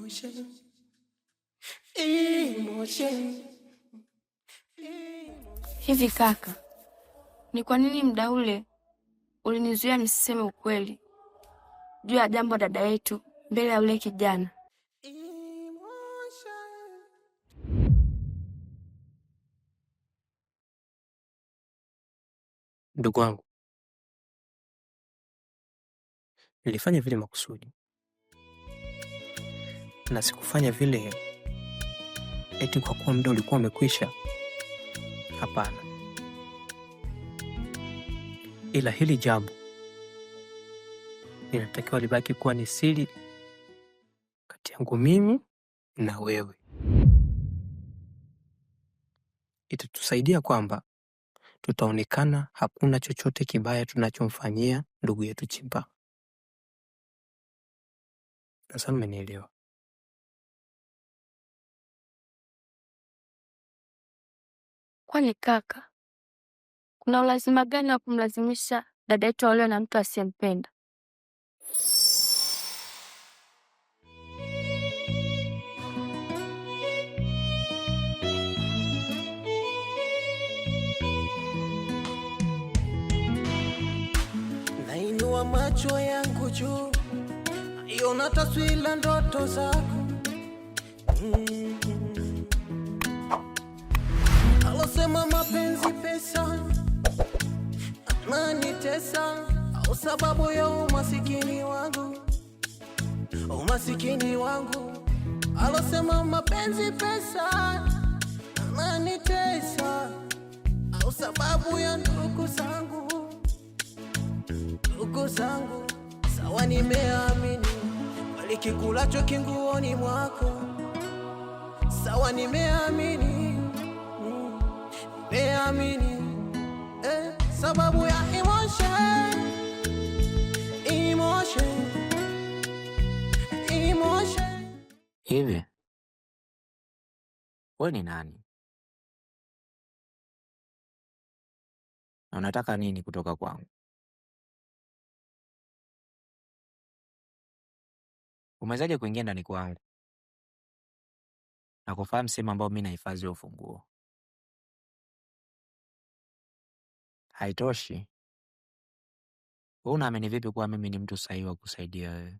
Emotion, emotion. Hivi kaka, ni kwa nini muda ule ulinizuia nisiseme ukweli juu ya jambo dada yetu mbele ya ule kijana? Ndugu wangu, nilifanya vile makusudi na sikufanya vile eti kwa kuwa muda ulikuwa umekwisha. Hapana, ila hili jambo linatakiwa libaki kuwa ni siri kati yangu mimi na wewe. Itatusaidia kwamba tutaonekana hakuna chochote kibaya tunachomfanyia ndugu yetu Chimpa. Sasa mmenielewa? Kwani kaka, kuna ulazima gani wa kumlazimisha dada yetu aolewe na mtu asiyempenda? Nainua macho yangu juu, naiona taswira ndoto zako. Alosema mapenzi pesa ananitesa, au sababu ya umasikini wangu, umasikini wangu. Alosema mapenzi pesa ananitesa, au sababu ya ndugu zangu, ndugu zangu. Sawa, nimeamini walikikulacho kinguoni mwako. Sawa, nimeamini, nimeamini, sababu ya emotion, emotion, emotion. Hivi we ni nani na unataka nini kutoka kwangu? Umewezaje kuingia ndani kwangu na kufahamu sehemu ambayo mi nahifadhi ufunguo? Haitoshi, wewe unaamini vipi kuwa mimi ni mtu sahihi wa kusaidia wewe?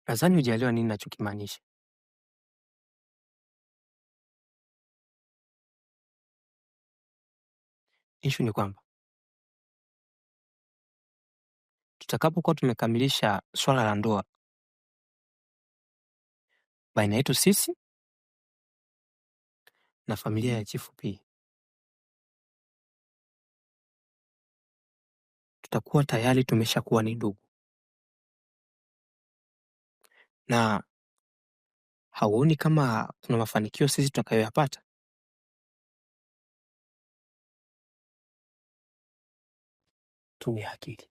Nadhani hujaelewa nini nachokimaanisha. Ishu ni kwamba tutakapokuwa tumekamilisha swala la ndoa baina yetu sisi na familia ya Chifu P, tutakuwa tayari tumeshakuwa ni ndugu, na hauoni kama kuna mafanikio sisi tutakayoyapata? Tumia akili.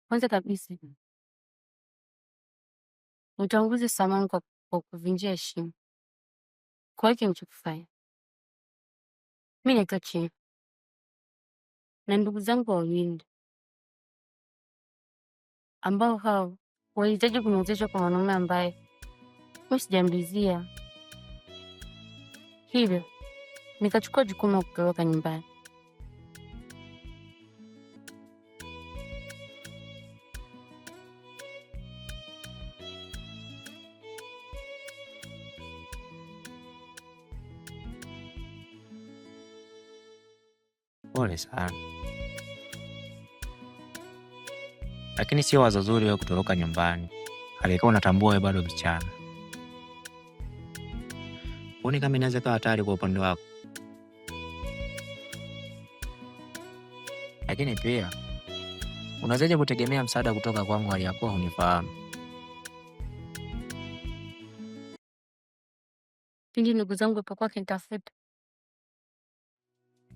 Kwanza kabisa utangulize samani kwa kuvunjia heshima kwa hiki nilichokifanya. Mi naitwa Chini na ndugu zangu wawili ambao hao walihitaji kuniwezesha kwa mwanaume ambaye mi sijamlizia, hivyo nikachukua jukumu la kutoroka nyumbani. Pole sana, lakini sio wazo zuri wewe kutoroka nyumbani alikuwa unatambua wewe bado msichana. Huoni kama inaweza kuwa hatari kwa upande wako? Lakini pia unawezaje kutegemea msaada kutoka kwangu hali ya kuwa hunifahamu? Pindi ndugu zangu walipokuwa wakinitafuta,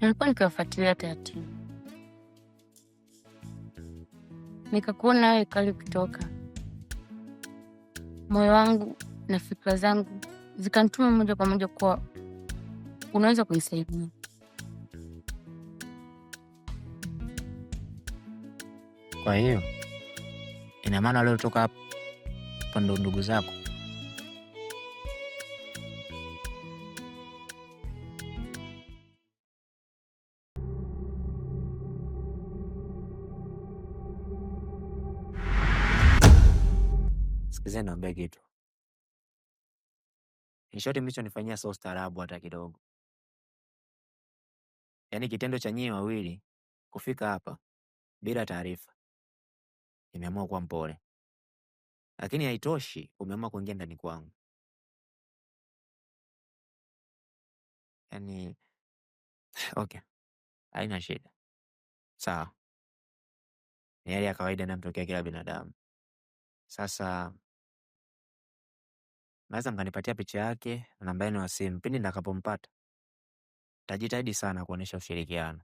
nilikuwa nikiwafuatilia taratibu, nikakuona wewe kali kutoka. Moyo wangu na fikra zangu zikanituma moja kwa moja kuwa unaweza kunisaidia. Kwa hiyo ina maana waliotoka hapa ndo ndugu zako? Sikizeni niwaambie kitu. In short, mlichonifanyia sio ustaarabu hata kidogo. Yaani kitendo cha nyinyi wawili kufika hapa bila taarifa, nimeamua kuwa mpole, lakini haitoshi, umeamua kuingia ndani kwangu. Yaani okay, haina shida, sawa, ni hali ya kawaida inayomtokea kila binadamu. Sasa naweza mkanipatia picha yake na namba yenu ya simu, pindi nitakapompata tajitahidi sana kuonyesha ushirikiano.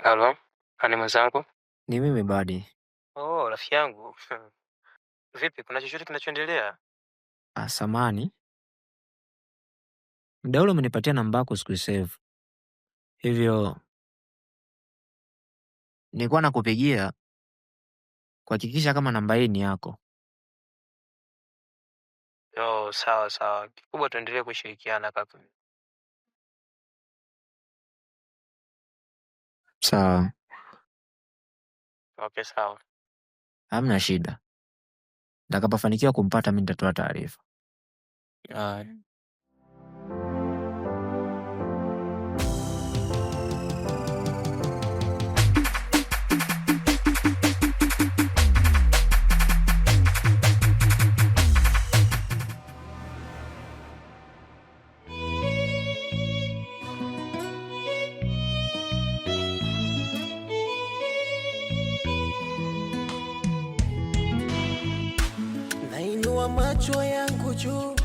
Halo, ani mwenzangu? Ni mimi Badi. Oh, rafiki yangu. Vipi, kuna chochote kinachoendelea? Ah, samani, mda ule umenipatia namba yako sikuisave, hivyo nilikuwa nakupigia kuhakikisha kama namba hii ni yako. Oh, sawa sawa. Kikubwa tuendelee kushirikiana kaka. Sawa, Okay, sawa. hamna shida. Nitakapofanikiwa kumpata mi nitatoa taarifa. Haya. Nainua macho yangu juu,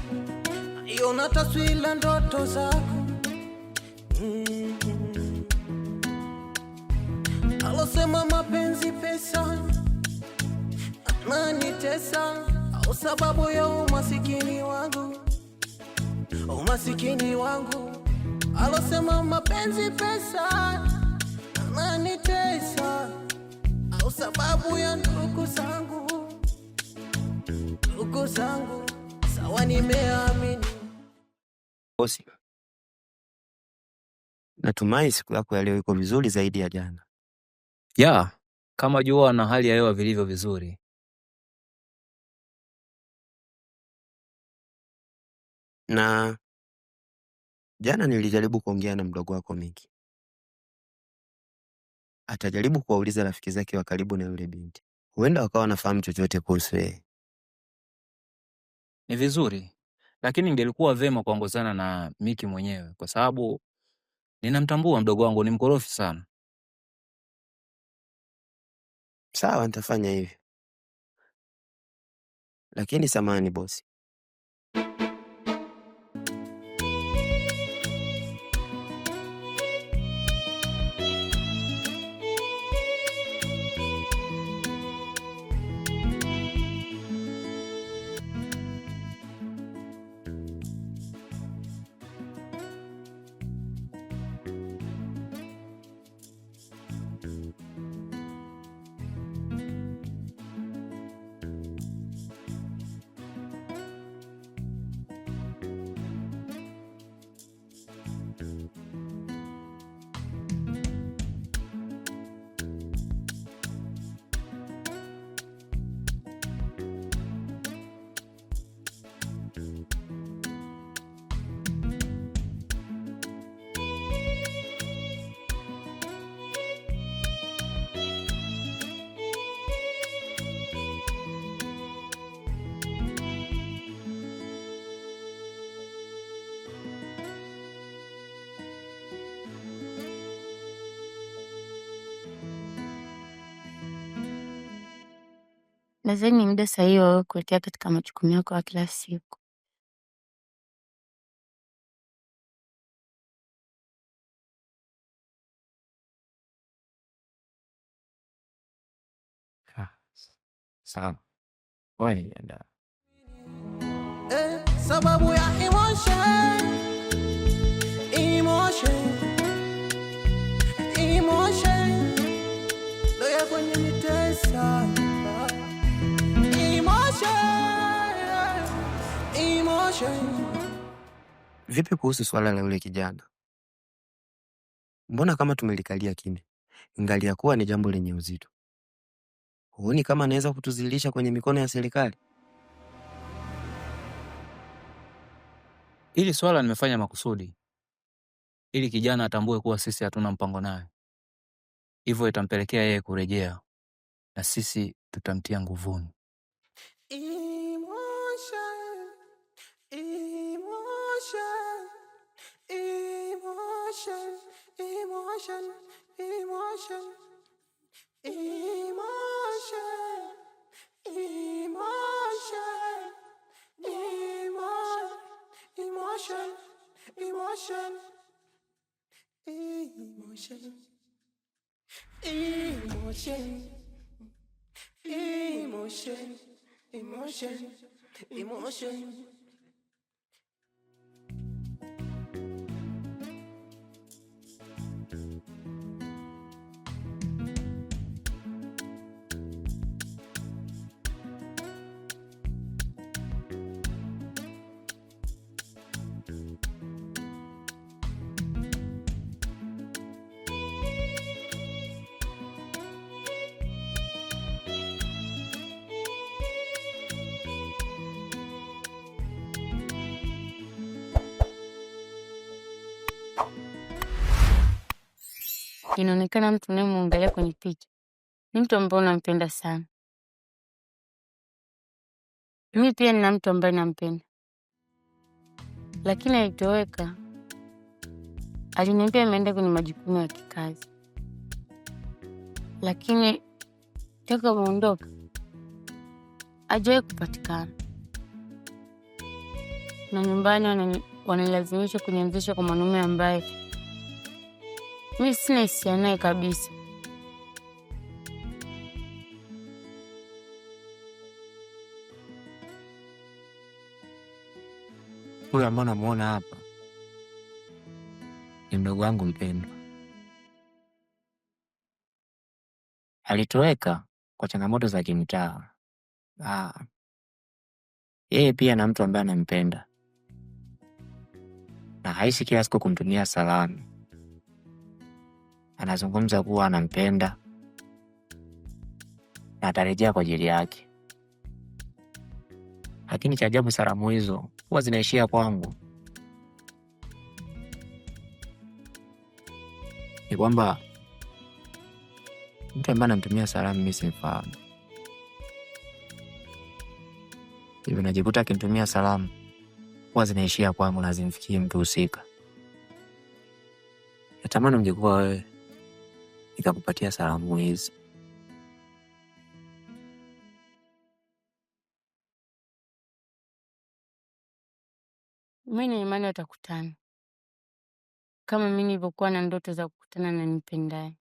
naiona taswira ndoto zako. Alosema mapenzi pesa, Nanitesa au sababu ya umasikini wangu, umasikini wangu. Alosema mapenzi pesa, ananitesa au sababu ya ndugu zangu, ndugu zangu. Sawa, nimeamini. Bosi, natumai siku yako ya leo iko vizuri zaidi ya jana. Ya, kama jua na hali ya hewa vilivyo vizuri. Na jana nilijaribu kuongea na mdogo wako Miki. Atajaribu kuwauliza rafiki zake wa karibu na yule binti, huenda wakawa wanafahamu chochote kuhusu yeye. Ni vizuri, lakini ingelikuwa vema kuongozana na Miki mwenyewe kwa sababu ninamtambua mdogo wangu ni mkorofi sana. Sawa, nitafanya hivyo, lakini samahani bosi, Nadhani ni muda sahihi wa wewe kuelekea katika majukumu yako ya kila siku. Sawa, ngoja nijiandae. Sababu ya emotion, emotion, emotion ndo ya kwenye nitesa. Emotion, emotion. Vipi kuhusu swala la yule kijana? Mbona kama tumelikalia kimya, ingali ya kuwa ni jambo lenye uzito? Huoni kama anaweza kutuzilisha kwenye mikono ya serikali? Hili swala nimefanya makusudi ili kijana atambue kuwa sisi hatuna mpango naye, hivyo itampelekea yeye kurejea na sisi tutamtia nguvuni. Emotion, emotion, emotion, emotion, emotion, emotion, emotion, emotion, emotion, emotion, emotion, emotion, emotion, emotion. Inaonekana mtu unayemwangalia kwenye picha ni mtu ambaye unampenda sana. Mimi pia nina mtu ambaye nampenda, lakini alitoweka. Aliniambia ameenda kwenye majukumu ya kikazi, lakini toka ameondoka hajawahi kupatikana, na nyumbani wananilazimisha kunianzisha kwa mwanaume ambaye mimi sina hisia naye kabisa. Huyu ambaye unamuona hapa ni mdogo wangu mpendwa. Alitoweka kwa changamoto za kimtaa. Yeye pia na mtu ambaye anampenda na haishi kila siku kumtumia salamu. Anazungumza kuwa anampenda na atarejea kwa ajili yake, lakini cha ajabu salamu hizo huwa zinaishia kwangu. Ni kwamba mtu ambaye anamtumia salamu mimi simfahamu, hivyo najikuta akimtumia salamu huwa zinaishia kwangu na zimfikii mtu husika. Natamani ungekuwa wewe nikakupatia salamu hizi. Mimi na imani watakutana kama mimi nilivyokuwa na ndoto za kukutana na nipendaye.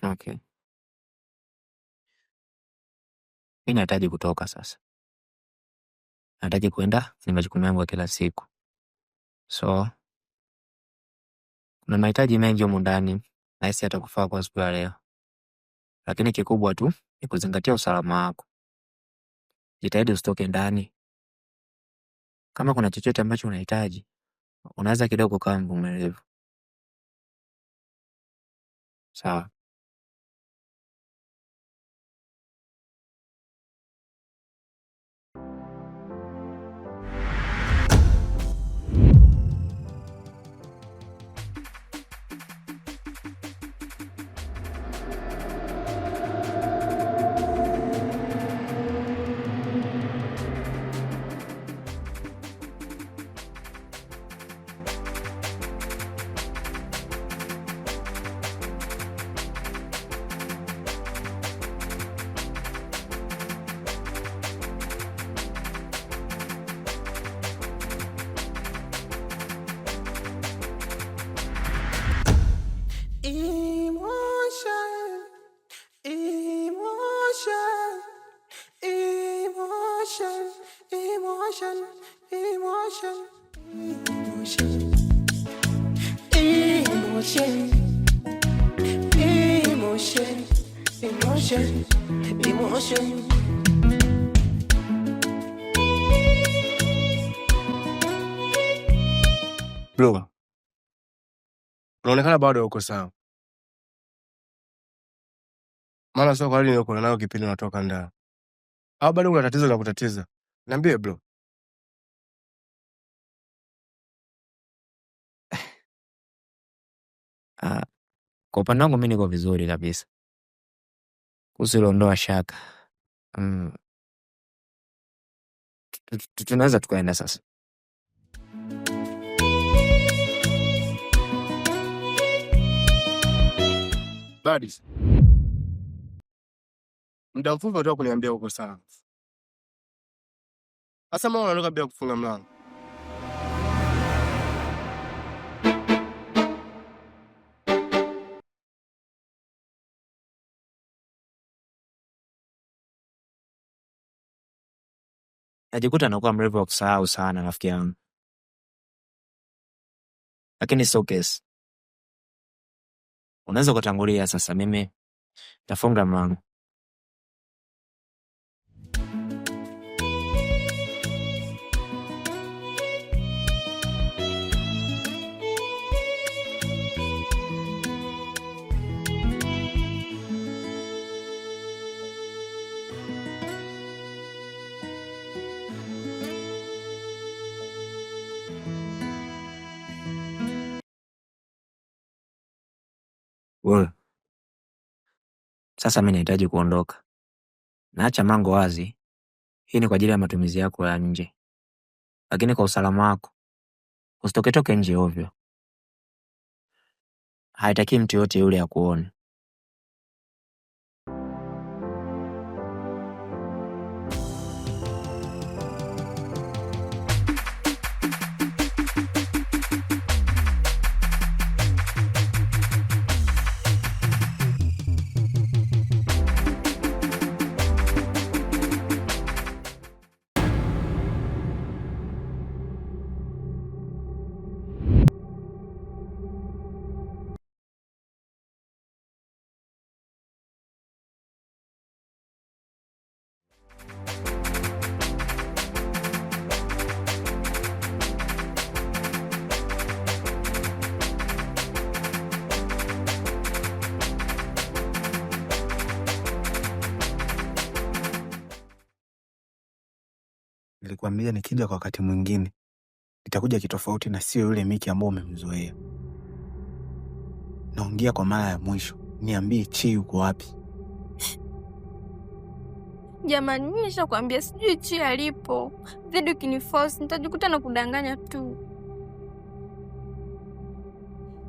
Okay, mi nahitaji kutoka sasa, nahitaji kwenda kwenye majukumu yangu ya kila siku, so kuna mahitaji mengi humu ndani, nahisi yatakufaa kwa siku ya leo, lakini kikubwa tu ni kuzingatia usalama wako. Jitahidi usitoke ndani. Kama kuna chochote ambacho unahitaji, unaweza kidogo kama mvumilivu. Sawa. Emotion, emotion, emotion, emotion, emotion, emotion, emotion, emotion, emotion. Bro, unaonekana bado uko sawa, maana sio kwa hali niliyokuwa nayo kipindi unatoka ndani, au bado kuna tatizo la kutatiza? Niambie bro. Kwa upande wangu mi niko vizuri kabisa kuhusu iliondoa shaka. Tunaweza tukaenda sasa. Buddies, muda mfupi unataka kuniambia uko sawa. Sasa mbona unaondoka bila kufunga mlango? Najikuta nakuwa mrevu wa kusahau sana rafiki yangu, lakini sio kesi. Unaweza kutangulia sasa, mimi tafunga mlango. Wewe, sasa mi nahitaji kuondoka, naacha mlango wazi. Hii ni kwa ajili ya matumizi yako ya nje, lakini kwa usalama wako usitoketoke nje ovyo. Haitaki mtu yote yule akuone. Nilikwambia nikija kwa wakati mwingine nitakuja kitofauti na sio yule Miki ambao umemzoea. Naongea kwa mara ya mwisho, niambie Chi yuko wapi? Jamani, mimi nishakwambia sijui Chi alipo. Dhidi ukiniforce nitajikuta na kudanganya tu.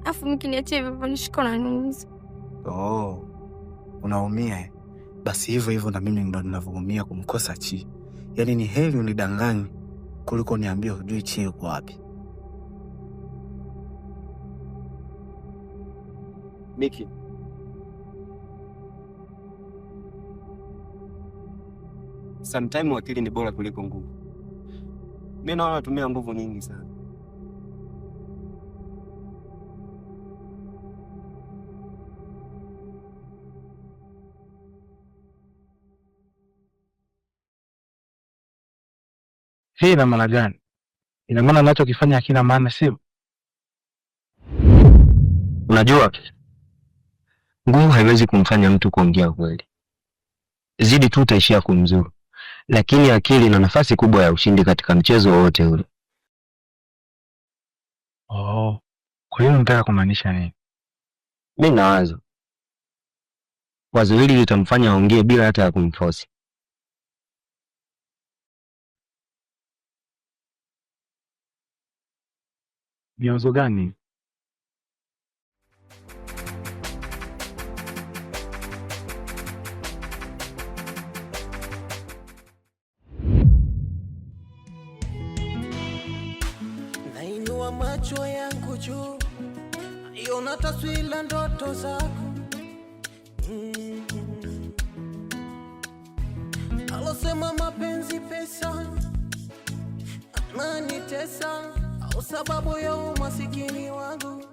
Afu mkiniachia hivyo nishiko na niumiza. Oh, unaumia eh? Basi hivyo hivyo na mimi ndo ninavyoumia kumkosa Chi. Yaani ni heri unidanganye kuliko niambie hujui Chi yuko wapi. Miki, sometime akili ni bora kuliko nguvu. Mimi naona natumia nguvu nyingi sana. Hii ina maana gani? Ina maana nachokifanya hakina maana, sio? Unajua, nguvu haiwezi kumfanya mtu kuongea ukweli, zidi tu utaishia kumzuru, lakini akili ina nafasi kubwa ya ushindi katika mchezo wowote ule. Oh, kwa hiyo unataka kumaanisha nini? Mi na wazo wazo hili litamfanya aongee bila hata ya kumfosi. Ni wazo gani? Nainua macho yangu juu, naiona taswira ndoto zako. Alosema mapenzi pesa ananitesa, au sababu ya umasikini wangu,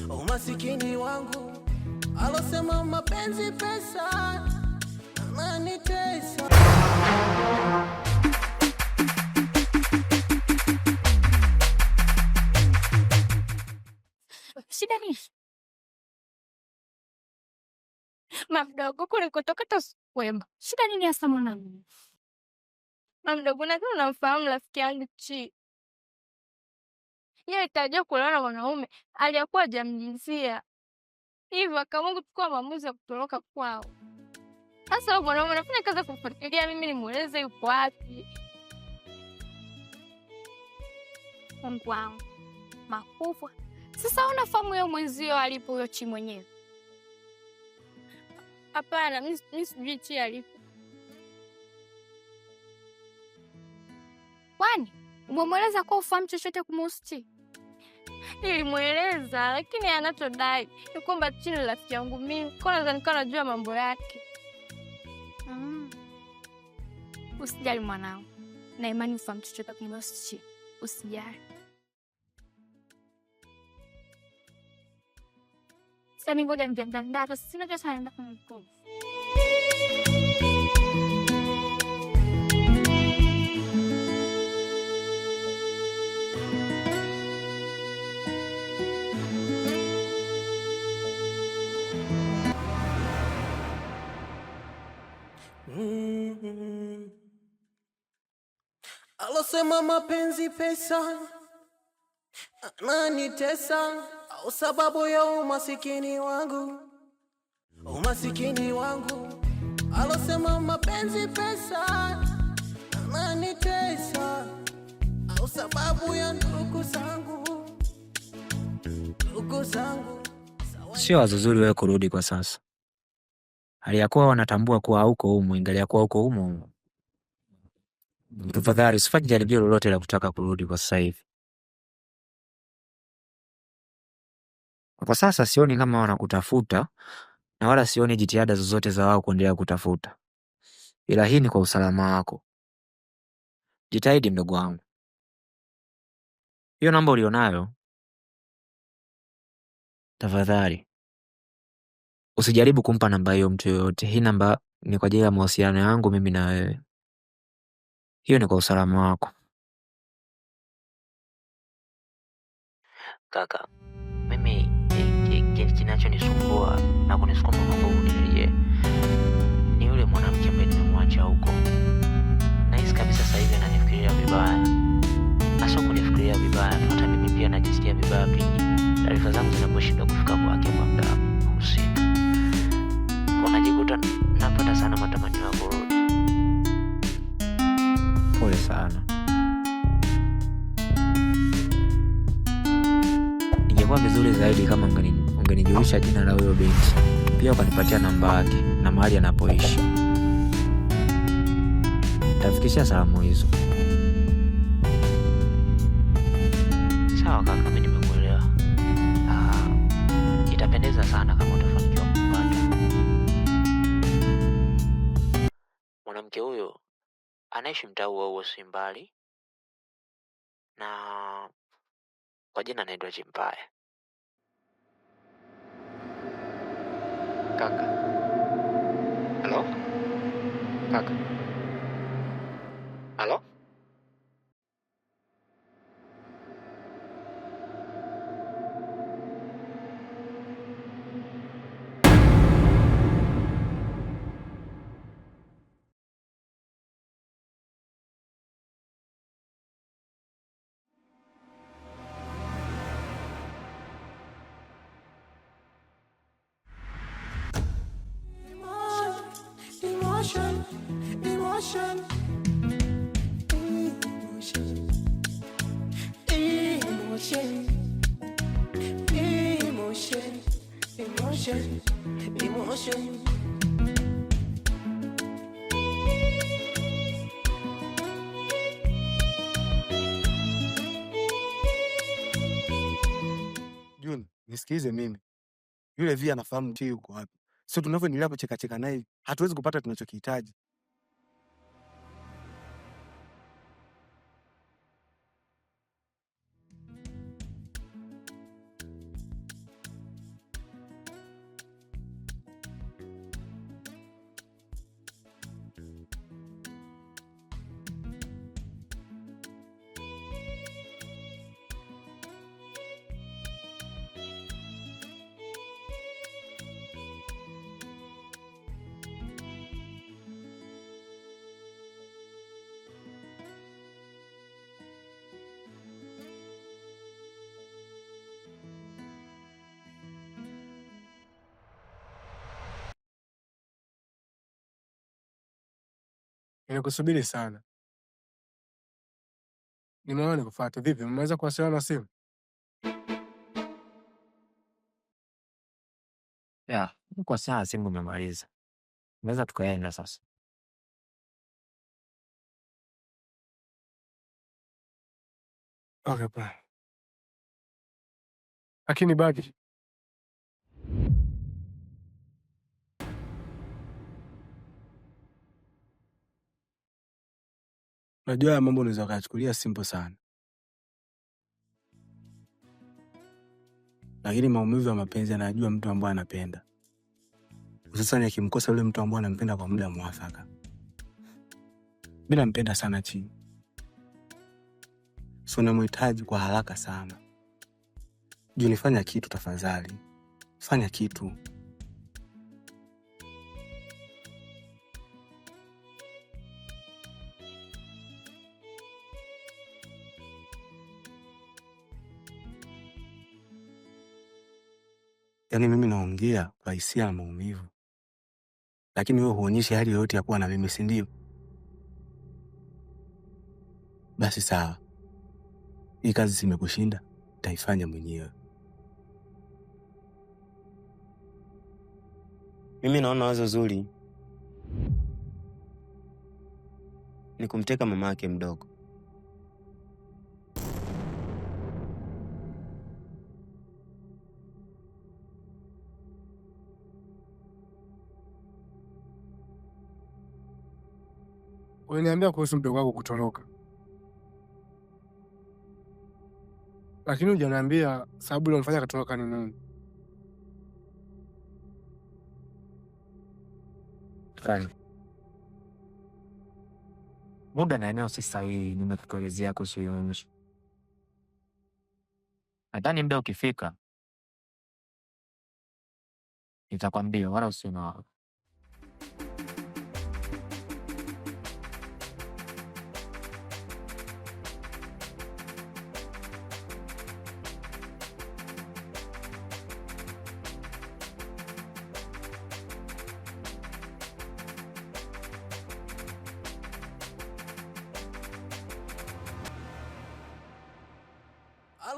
umasikini wangu. Alosema mapenzi pesa ananitesa. Shida nini? Mamdogo kulikotoka toswema. Shida nini hasa mwanangu? Mamdogo, nadhani unamfahamu rafiki yangu Chi. Yeye alitarajia kuolewa na mwanaume aliyakuwa hajamjinsia, hivyo akaamua kuchukua maamuzi ya kutoroka kwao. Sasa huyo mwanaume anafanya kazi ya kumfuatilia mimi nimueleze yuko wapi. Mungu wangu makubwa. Sasa unafahamu yeye mwenzio alipo huyo Chi mwenyewe? Hapana, mimi sijui Chi alipo. Kwani umemweleza kuwa ufahamu chochote kumhusu Chi? Nilimweleza, lakini anachodai ni kwamba Chi ni rafiki yangu mimi, kwa nadhani nikawa najua mambo yake. Usijali mwanangu, na imani ufahamu chochote kumhusu Chi. Usijali. Sasa mimi ngoja nijiandae, sina cha sana kumkuta. Alosema mapenzi pesa ananitesa, au sababu ya umasikini wangu, umasikini wangu. Alosema mapenzi pesa ananitesa, au sababu ya ndugu zangu, ndugu zangu. Sio wazo zuri wewe kurudi kwa sasa. Hali ya kuwa wanatambua kuwa hauko humu, ingalia kuwa huko humu. Tafadhali usifanye jaribio lolote la kutaka kurudi kwa sasa hivi. Kwa sasa sioni kama wanakutafuta na wala sioni jitihada zozote za wao kuendelea kutafuta, ila hii ni kwa usalama wako. Jitahidi mdogo wangu, hiyo namba ulionayo, tafadhali usijaribu kumpa namba hiyo mtu yoyote. Hii namba ni kwa ajili ya mawasiliano yangu mimi na wewe, hiyo ni kwa usalama wako. Kaka, mimi kinachonisumbua na kunisukuma kwa nguvu nirejee ni yule mwanamke ambaye nimemwacha huko. Nahisi kabisa sasa hivi vibaya, na sio kunifikiria vibaya tu, hata mimi pia najisikia vibaya pindi taarifa zangu zinaposhindwa kufika kwake kwa muda husika. Kwa najikuta napata sana matamanio ya kurudi. Pole sana. Ingekuwa vizuri zaidi kama ungenijulisha jina la huyo binti, pia ukanipatia namba yake na mahali anapoishi. Nitafikishia salamu hizo. Sawa kaka, mimi nimekuelewa. Itapendeza sana kama utafanikiwa kumpata mwanamke huyo. Anaishi mtaa huo huo, si mbali, na kwa jina anaitwa Chimpaya. Kaka. Halo? Kaka. Halo? Emotion, emotion, emotion, emotion, emotion, emotion, emotion. Juni, nisikilize mimi. Yule V anafahamu Chi yuko wapi. Sio tunavyoendelea kucheka cheka naye, hatuwezi kupata tunachokihitaji. Nimekusubiri sana. Nimeona nikufuate. Vipi, mmeweza kuwasiliana na simu? Ya, kwa saa simu umemaliza. Unaweza tukaenda sasa. Okay, poa. Lakini bado najua haya mambo unaweza ukayachukulia simple sana, lakini maumivu ya mapenzi anajua mtu ambaye anapenda, hususani akimkosa yule mtu ambaye anampenda kwa muda mwafaka. Mimi nampenda sana Chi, so namhitaji kwa haraka sana. Juni, fanya kitu tafadhali, fanya kitu. Yaani mimi naongea kwa hisia na maumivu, lakini wewe huonyeshi hali yoyote ya kuwa na mimi, si ndio? Basi sawa, hii kazi simekushinda, taifanya mwenyewe. Mimi naona wazo zuri ni kumteka mama yake mdogo. Uliniambia kuhusu mdogo wako kutoroka, lakini hujaniambia sababu iliyomfanya katoroka ni nini. Muda na eneo si sahihi, nimekuelezea kuhusu hiyo nchi. Nadhani muda ukifika nitakwambia, wala usiwe na wasiwasi.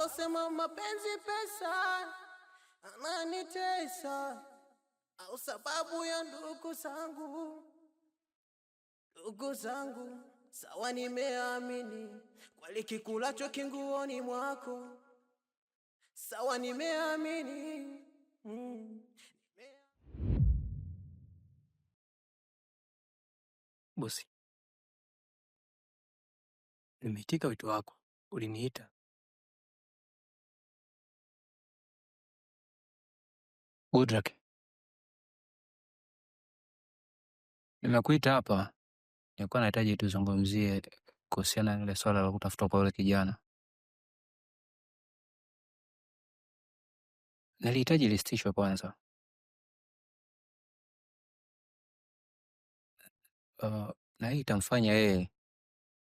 Alosema mapenzi pesa ananitesa, au sababu ya ndugu zangu, ndugu zangu sawa, nimeamini kweli kikulacho kinguoni mwako, sawa, nimeamini Bosi, nimeitika wito wako, uliniita. Goodluck, nimekuita hapa nilikuwa nahitaji tuzungumzie kuhusiana na ile swala la kutafutwa kwa yule kijana. Nilihitaji lisitishwe kwanza. Na hii itamfanya yeye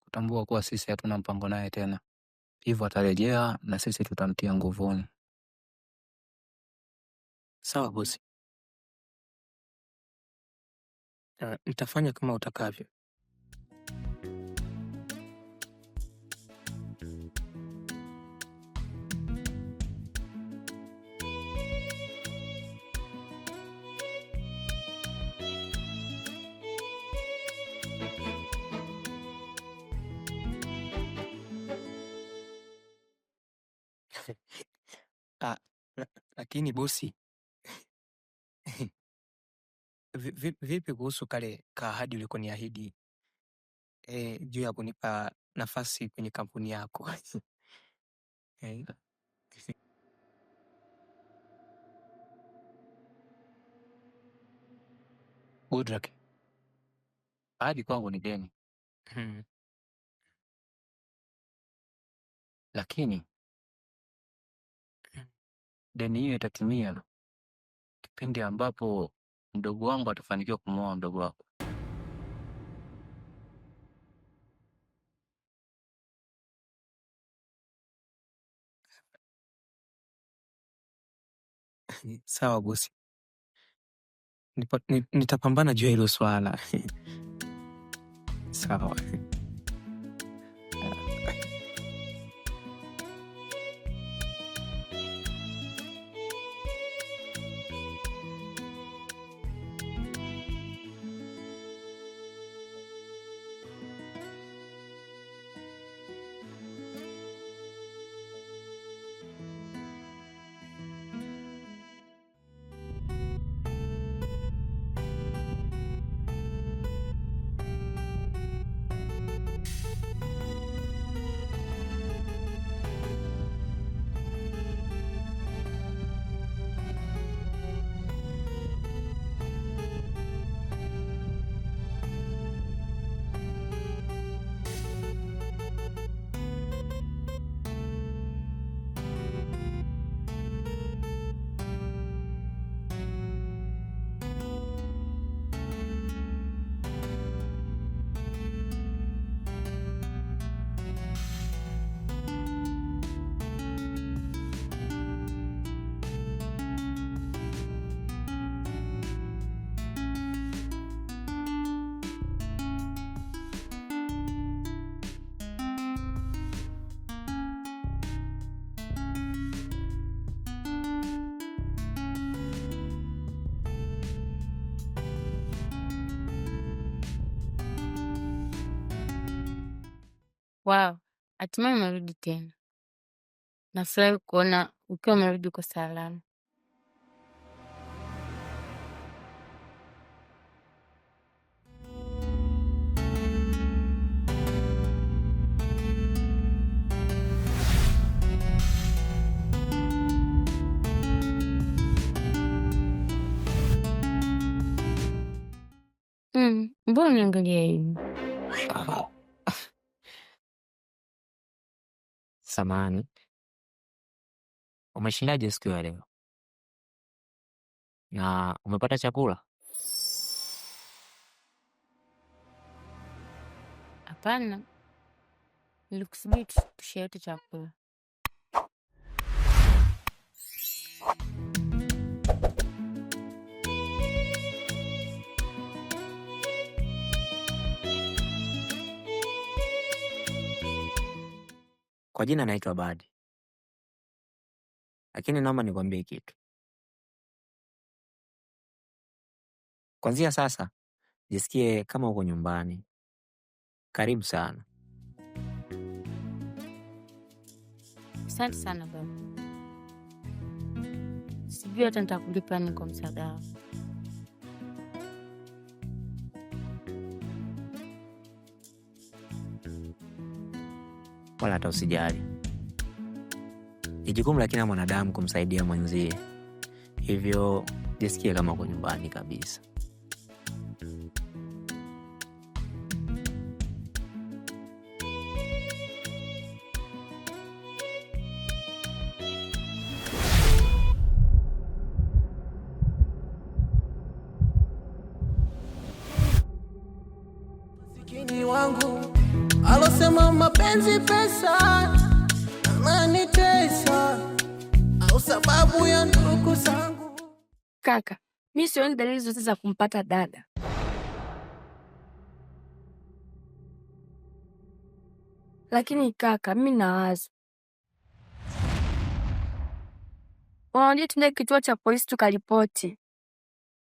kutambua kuwa sisi hatuna mpango naye tena, hivyo atarejea na sisi tutamtia nguvuni. Sawa bosi, nitafanya kama utakavyo. Ah, lakini bosi, vipi kuhusu kale kaahadi ulikoniahidi juu ya kunipa nafasi kwenye kampuni yako? Eh, Goodluck, ahadi kwangu ni deni, lakini deni hiyo itatimia kipindi ambapo mdogo wangu atafanikiwa kumwoa mdogo wako. Sawa bosi, nitapambana juu ya hilo swala. Sawa. Wow, hatimaye umerudi tena. Nafurahi kuona ukiwa umerudi kwa salama. Mbona uniangalia hivi? Samahani, umeshindaje siku ya leo? Na umepata chakula? Hapana, nilikusubiri tushare chakula. Kwa jina naitwa Badi. Lakini naomba nikwambie kitu. Kuanzia sasa, jisikie kama uko nyumbani. Karibu sana. Asante sana baba. Sijui hata nitakulipa nini kwa msaada wako. Wala hata usijali. Ni jukumu la kila mwanadamu kumsaidia mwenzie. Hivyo jisikie kama uko nyumbani kabisa. Masikini wangu alosema mapenzi pesa ananitesa au sababu ya ndugu zangu. Kaka, mi sioni dalili zote za kumpata dada. Lakini kaka, mi na wazo. Unajua tuende kituo cha polisi tukaripoti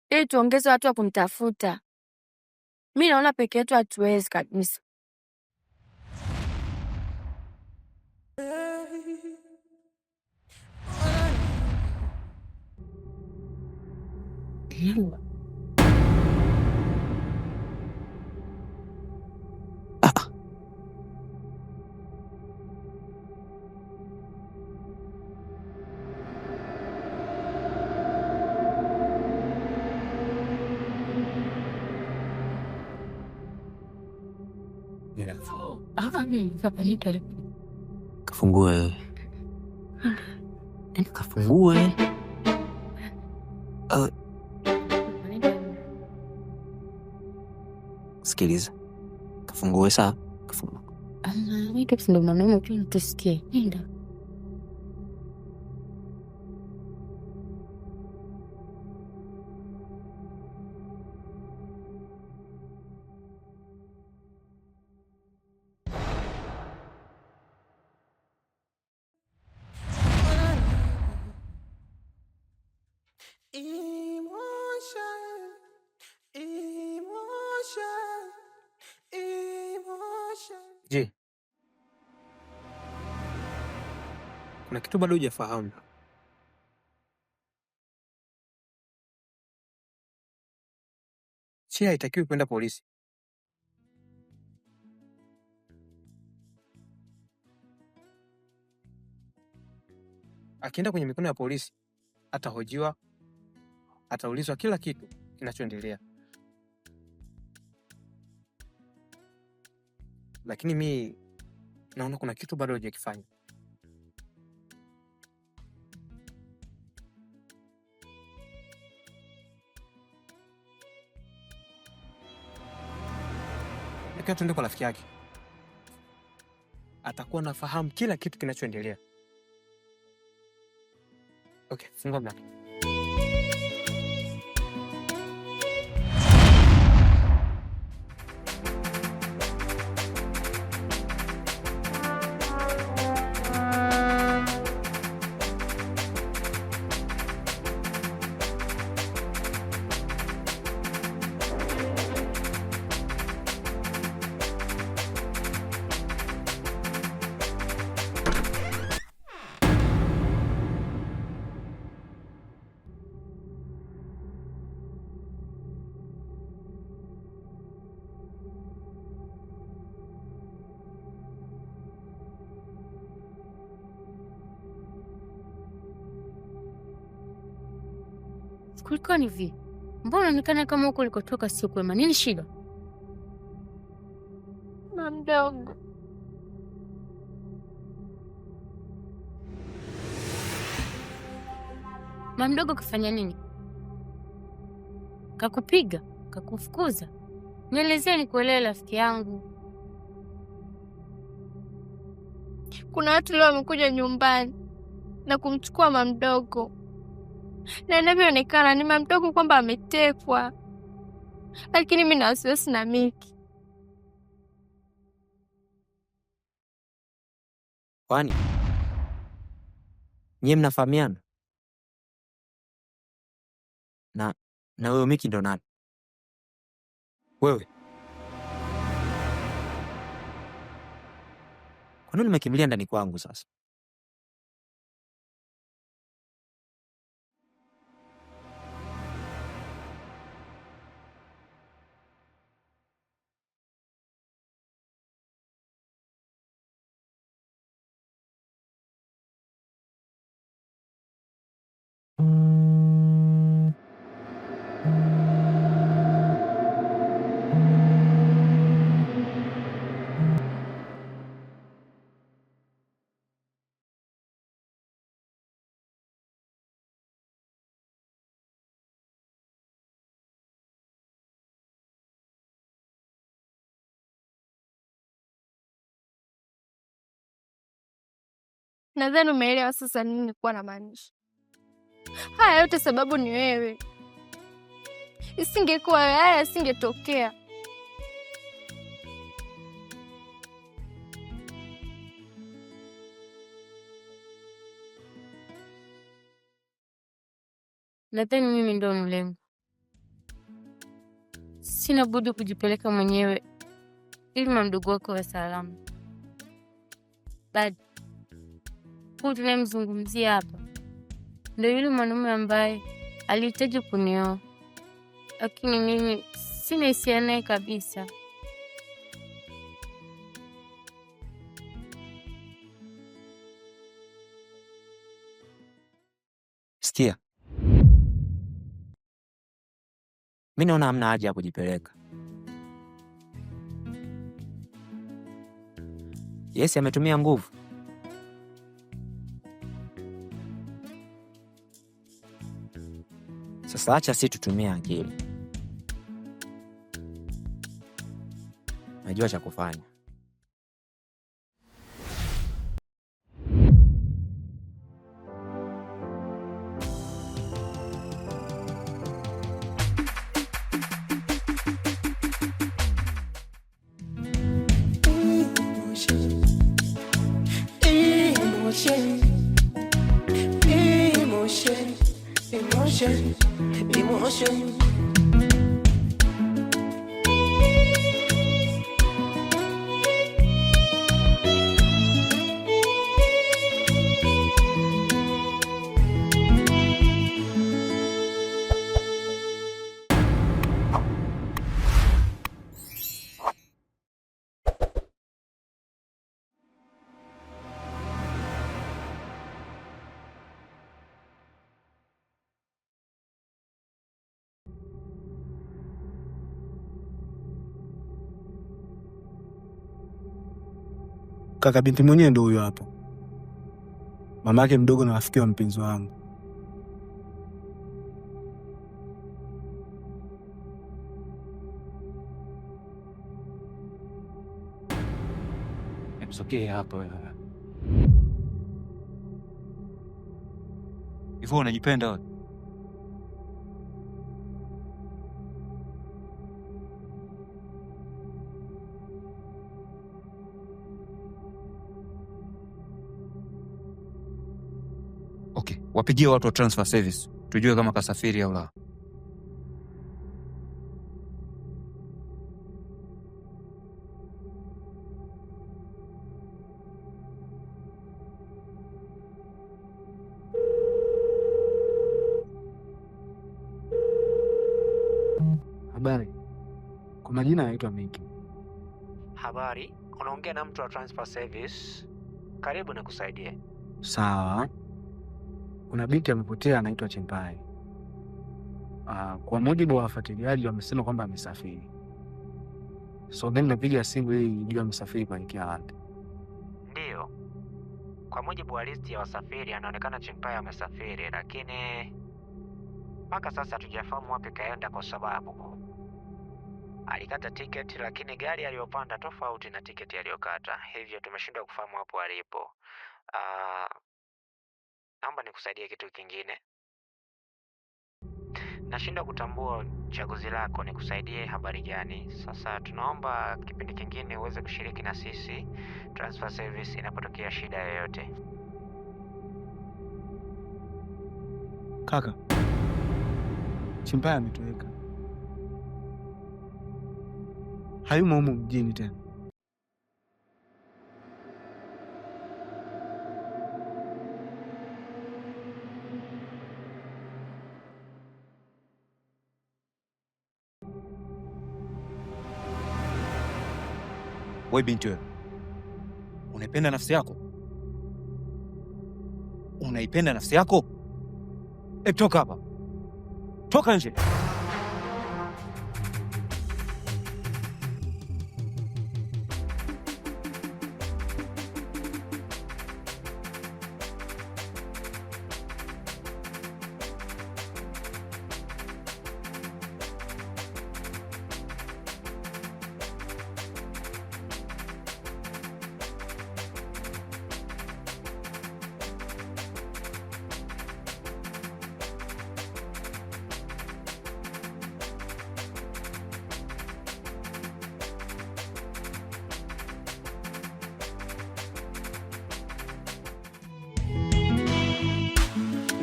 ili tuongeze watu wa kumtafuta. Mi naona peke yetu hatuwezi kabisa. Kafungue wewe. Nenda kafungue. Sikiliza. Kafungue saa. Kafungue. Ndo mwanaume tu tusikie. Nenda. Emotion, emotion, emotion. Je, kuna kitu bado hujafahamu? Chi haitakiwi kwenda polisi. Akienda kwenye mikono ya polisi, atahojiwa, ataulizwa kila kitu kinachoendelea. Lakini mi naona kuna kitu bado hujakifanya. Lakini tuende kwa rafiki yake, atakuwa nafahamu kila kitu kinachoendelea. Okay, fungua mlango. Kulikoni vi? Mbona unaonekana kama huko ulikotoka sio kwema? Nini shida? Mamdogo, Mamdogo kafanya nini? Kakupiga? Kakufukuza? Nielezee nikuelewe rafiki yangu. kuna watu leo wamekuja nyumbani na kumchukua mamdogo, na inavyoonekana ni mamdogo kwamba ametekwa, lakini mi na wasiwasi na Miki. Kwani Nyie mnafahamiana? Na huyo Miki ndo nani? Wewe kwa nini umekimbilia ndani kwangu sasa? Nadhani umeelewa sasa nini nilikuwa namaanisha. Haya yote sababu ni wewe. Isingekuwa wewe, haya yasingetokea. Nadhani mimi ndo mlengo. Sina budi kujipeleka mwenyewe ili mdogo wako wa salama. Bado huyu tunayemzungumzia hapa ndo yule mwanaume ambaye alihitaji kunioa, lakini mimi sina hisia naye kabisa. Sikia, mi naona hamna haja ya kujipeleka. Yesi ametumia nguvu. Sasa acha si tutumie akili. Najua cha kufanya. Emotion, emotion, emotion, emotion. Kaka binti mwenyewe ndo huyo hapo, mama yake mdogo na rafiki wa mpenzi wangu. Msogee hapa wewe. Hivyo unajipenda wewe? Okay, wapigie watu wa transfer service tujue kama kasafiri au la. Habari, kwa majina anaitwa Miki. Habari, unaongea na mtu wa transfer service. Karibu nikusaidie. Sawa, kuna binti amepotea anaitwa Chempai. Kwa mujibu wa wafuatiliaji wamesema kwamba amesafiri, so mimi napiga simu ili nijue amesafiri kuelekea wapi. Ndiyo, kwa mujibu wa listi ya wasafiri anaonekana Chimpai amesafiri, lakini mpaka sasa hatujafahamu wapi kaenda, kwa sababu alikata tiketi, lakini gari aliyopanda tofauti na tiketi aliyokata, hivyo tumeshindwa kufahamu hapo alipo. Naomba nikusaidie kitu kingine. Nashindwa kutambua chaguzi lako, nikusaidie habari gani? Sasa tunaomba kipindi kingine uweze kushiriki na sisi transfer service inapotokea shida yoyote. Kaka, Chimbaya ametoweka, hayumo humu mjini tena. We binti wewe, unaipenda nafsi yako? Unaipenda nafsi yako? E, toka hapa, toka nje.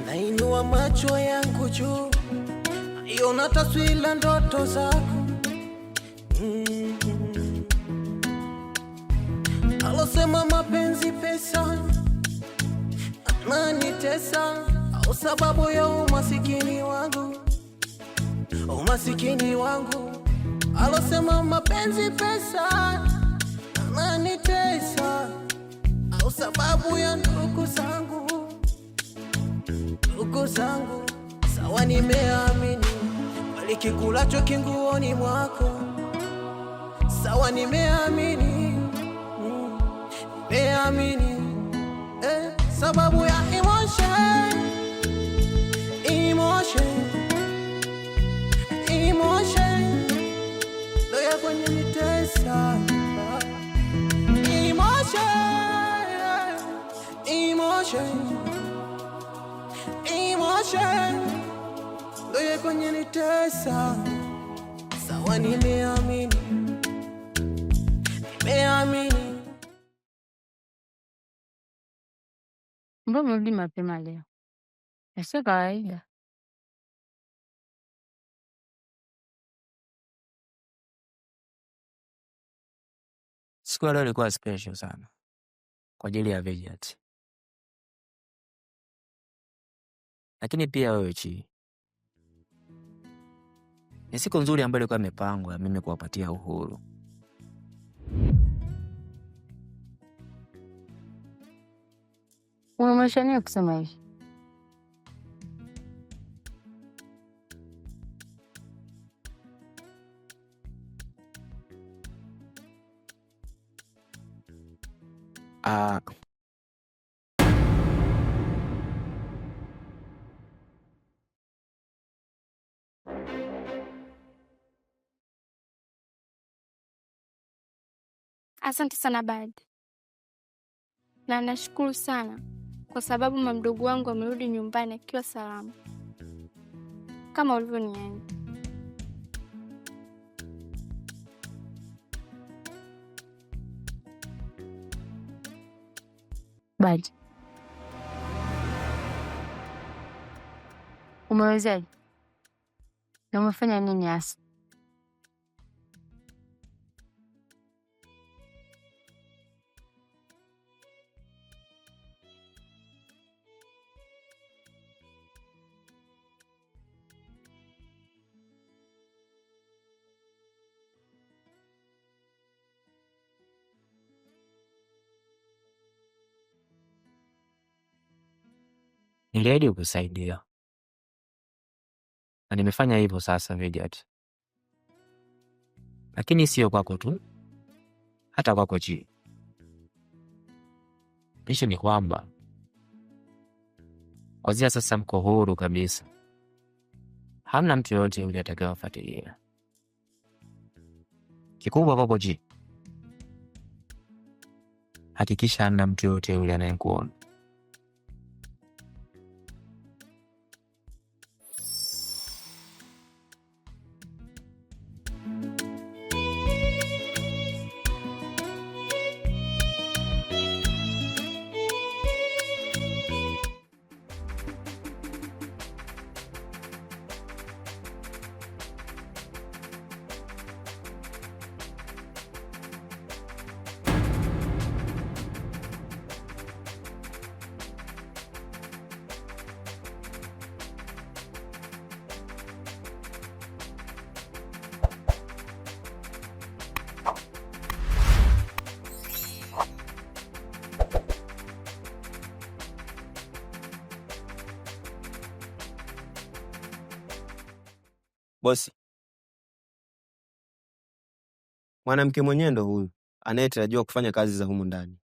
Nainua macho yangu juu, naiona taswira ndoto zako. Alosema mapenzi pesa ananitesa, au sababu ya umasikini wangu, umasikini wangu. Alosema mapenzi pesa ananitesa, au sababu ya ndugu zangu, ndugu zangu. Sawa, nimeamini walikikulacho kinguoni mwako. Sawa, nimeamini, nimeamini, sababu ya emotion, emotion, emotion ndo ya kwenye nitesa. Emotion, emotion, emotion ndo ya kwenye nitesa. Sawa, nimeamini, nimeamini. Mbona umerudi mapema leo? Na sio kawaida. Siku ya leo ilikuwa special sana kwa ajili ya Vijat, lakini pia wewe Chi. Ni siku nzuri ambayo ilikuwa imepangwa ya mimi kuwapatia uhuru. Unamaanisha nini kusema hivi? Asante sana Badi, na nashukuru sana kwa sababu mamdogo wangu amerudi nyumbani akiwa salama kama ulivyoniahidi. Badi, umewezaje na umefanya nini hasa? Niliahidi kukusaidia na nimefanya hivyo sasa, Vijat, lakini sio kwako tu, hata kwako Chi. Ishu ni kwamba kwanzia sasa mko huru kabisa, hamna mtu yoyote yule atakayewafuatilia. Kikubwa kwako Chi, hakikisha hamna mtu yoyote yule anayekuona. Bosi, mwanamke mwenyewe ndo huyu anayetarajiwa kufanya kazi za humu ndani.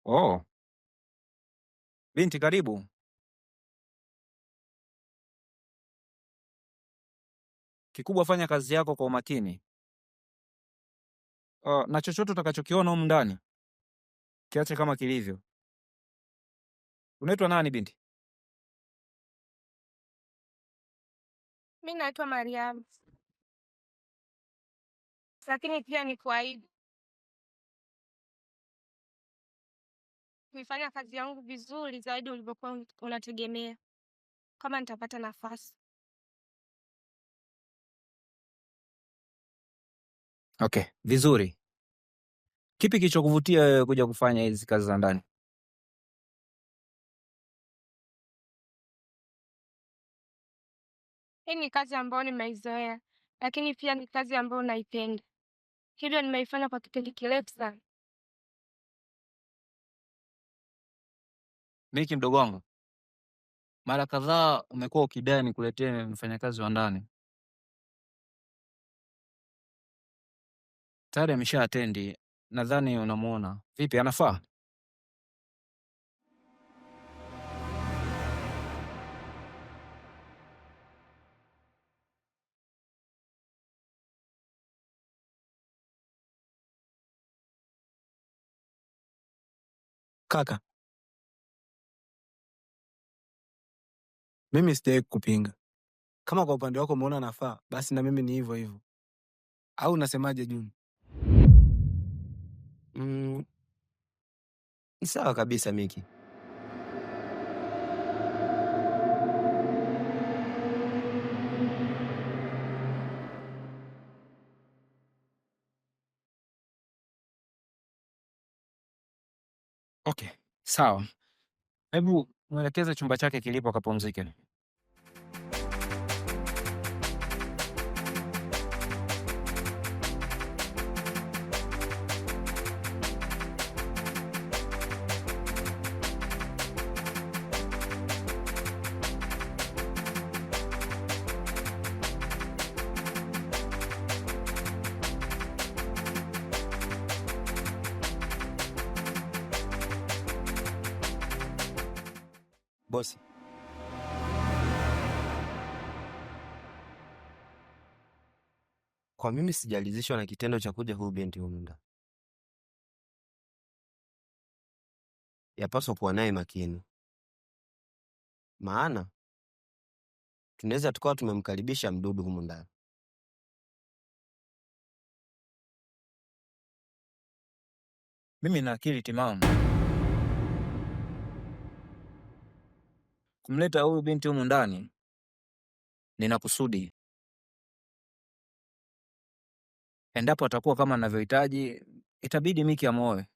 Oh, binti karibu. Kikubwa fanya kazi yako kwa umakini. Na chochote utakachokiona humu ndani kiache kama kilivyo. Unaitwa nani binti? Mi naitwa Mariamu, lakini pia ni kuahidi kuifanya kazi yangu vizuri zaidi ulivyokuwa unategemea, kama nitapata nafasi. Okay, vizuri. Kipi kilichokuvutia wewe kuja kufanya hizi kazi za ndani? Hii ni kazi ambayo nimeizoea, lakini pia ni kazi ambayo naipenda, hivyo nimeifanya kwa kipindi kirefu sana. Miki mdogo wangu, mara kadhaa umekuwa ukidai nikuletee mfanyakazi wa ndani. Tayari amesha atendi, nadhani unamuona. Vipi, anafaa? Kaka, mimi sijawahi kukupinga. Kama kwa upande wako umeona nafaa, basi na mimi ni hivyo hivyo, au unasemaje Juni? Mm, ni sawa kabisa Miki. Okay, sawa. Hebu mwelekeze chumba chake kilipo akapumzike. Bosi, kwa mimi sijalizishwa na kitendo cha kuja huyu binti humu ndani. Yapaswa kuwa naye makini, maana tunaweza tukawa tumemkaribisha mdudu humu ndani. Mimi na akili timamu. Kumleta huyu binti humu ndani nina kusudi. Endapo atakuwa kama anavyohitaji, itabidi Miki amuoe.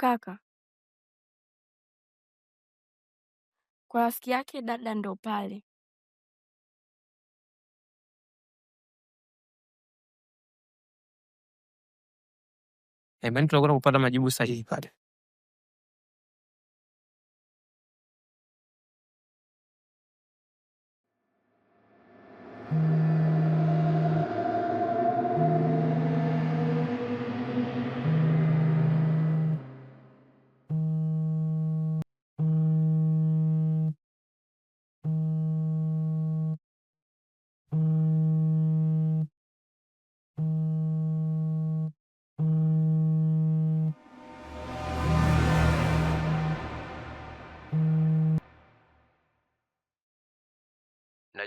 Kaka, kwa rafiki yake dada ndo pale. Imani tunakwenda kupata majibu sahihi pale.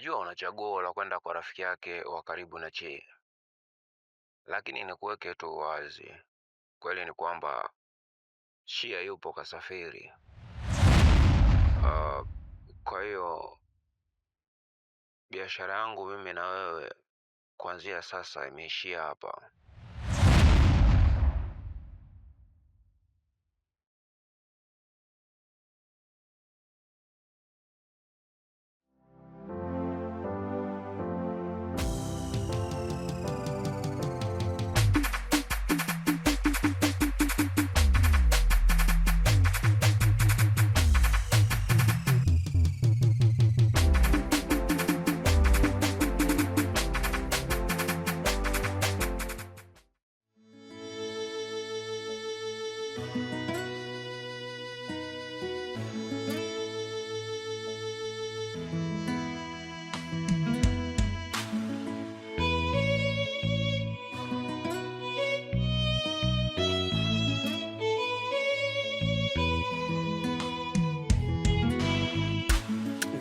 Najua una chaguo la kwenda kwa rafiki yake wa karibu na Chi, lakini nikuweke tu wazi, kweli ni kwamba Chia yupo kasafiri. Kwa hiyo biashara yangu mimi na wewe kuanzia sasa imeishia hapa.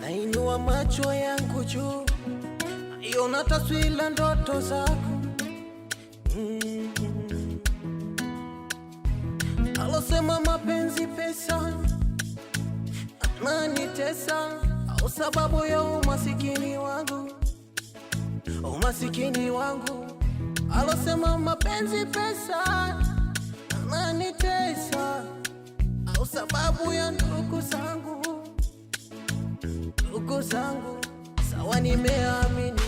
Nainua macho yangu juu, naiona taswira ndoto zako. Alosema mapenzi pesa ananitesa, au sababu ya umasikini wangu, umasikini wangu. Alosema mapenzi pesa ananitesa, au sababu ya ndugu zangu, ndugu zangu. Sawa, nimeamini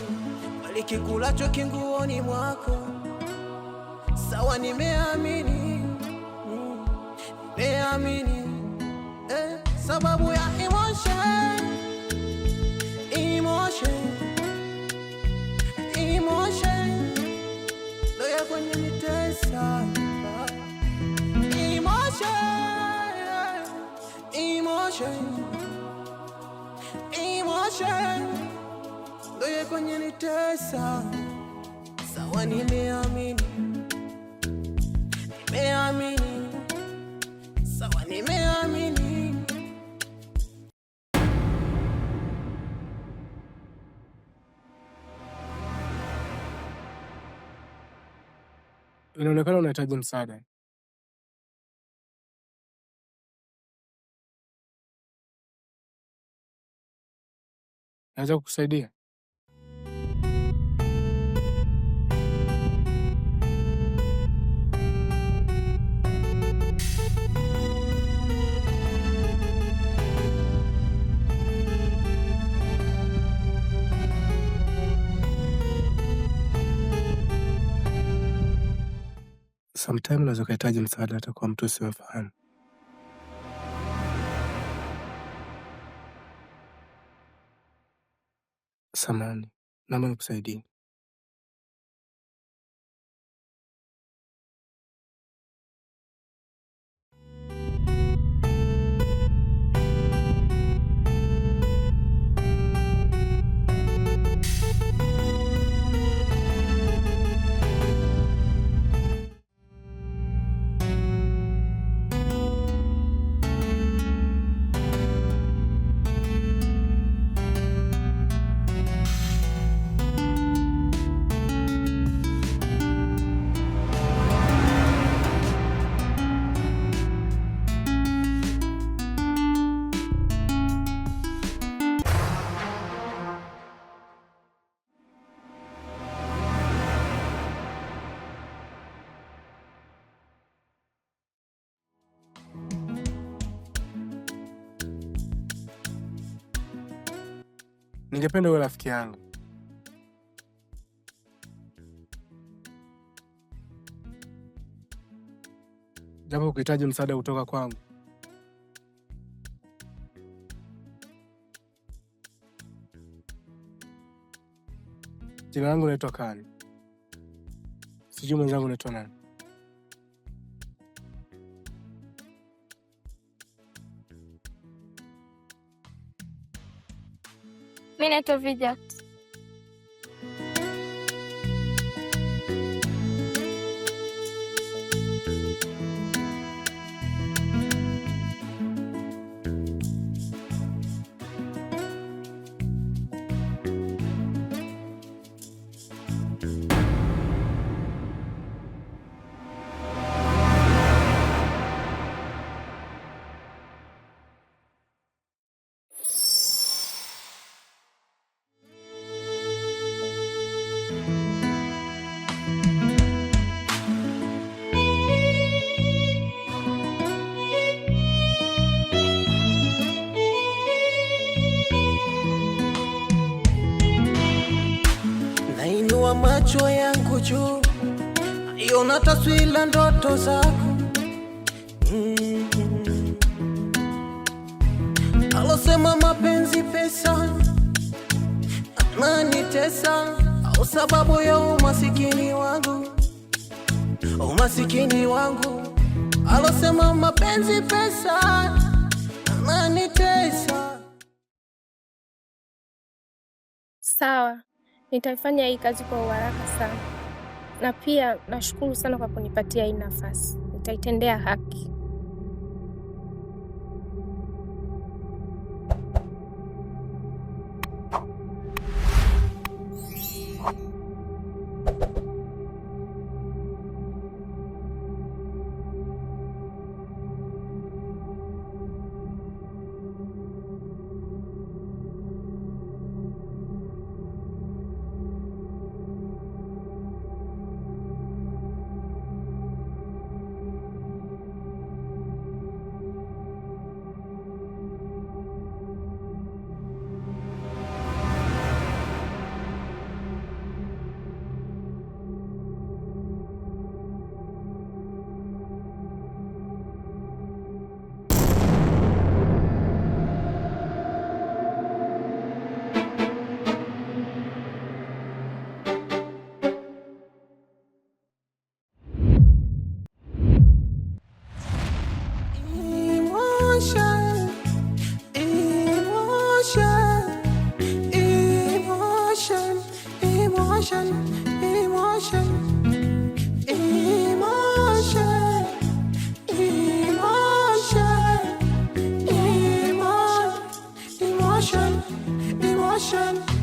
walikikulacho kinguoni mwako. Sawa, nimeamini, nimeamini, sababu ya emotion, emotion, emotion ndo ya kwenye nitesa. Emotion, emotion, emotion ndo ya kwenye nitesa. Sawa, nimeamini, nimeamini, sawa, nimeamini. Inaonekana unahitaji msaada. Naweza kukusaidia? Sometime unaweza ukahitaji msaada hata kwa mtu usiyemfahamu. Samahani, naomba nikusaidie. Ningependa uwe rafiki yangu. Japo ukihitaji msaada kutoka kwangu. Jina langu naitwa Kani. Sijui mwenzangu naitwa nani. Mi naitwa Vijat. Nainua macho yangu juu, iona taswira ndoto zako. Alosema mapenzi pesa ananitesa, au sababu ya umasikini wangu, umasikini wangu. Alosema mapenzi pesa ananitesa. Sawa, nitaifanya hii kazi kwa uharaka sana, na pia nashukuru sana kwa kunipatia hii nafasi, nitaitendea haki. Emotion, emotion, emotion, emotion, emotion, emotion, emotion, emotion, emotion.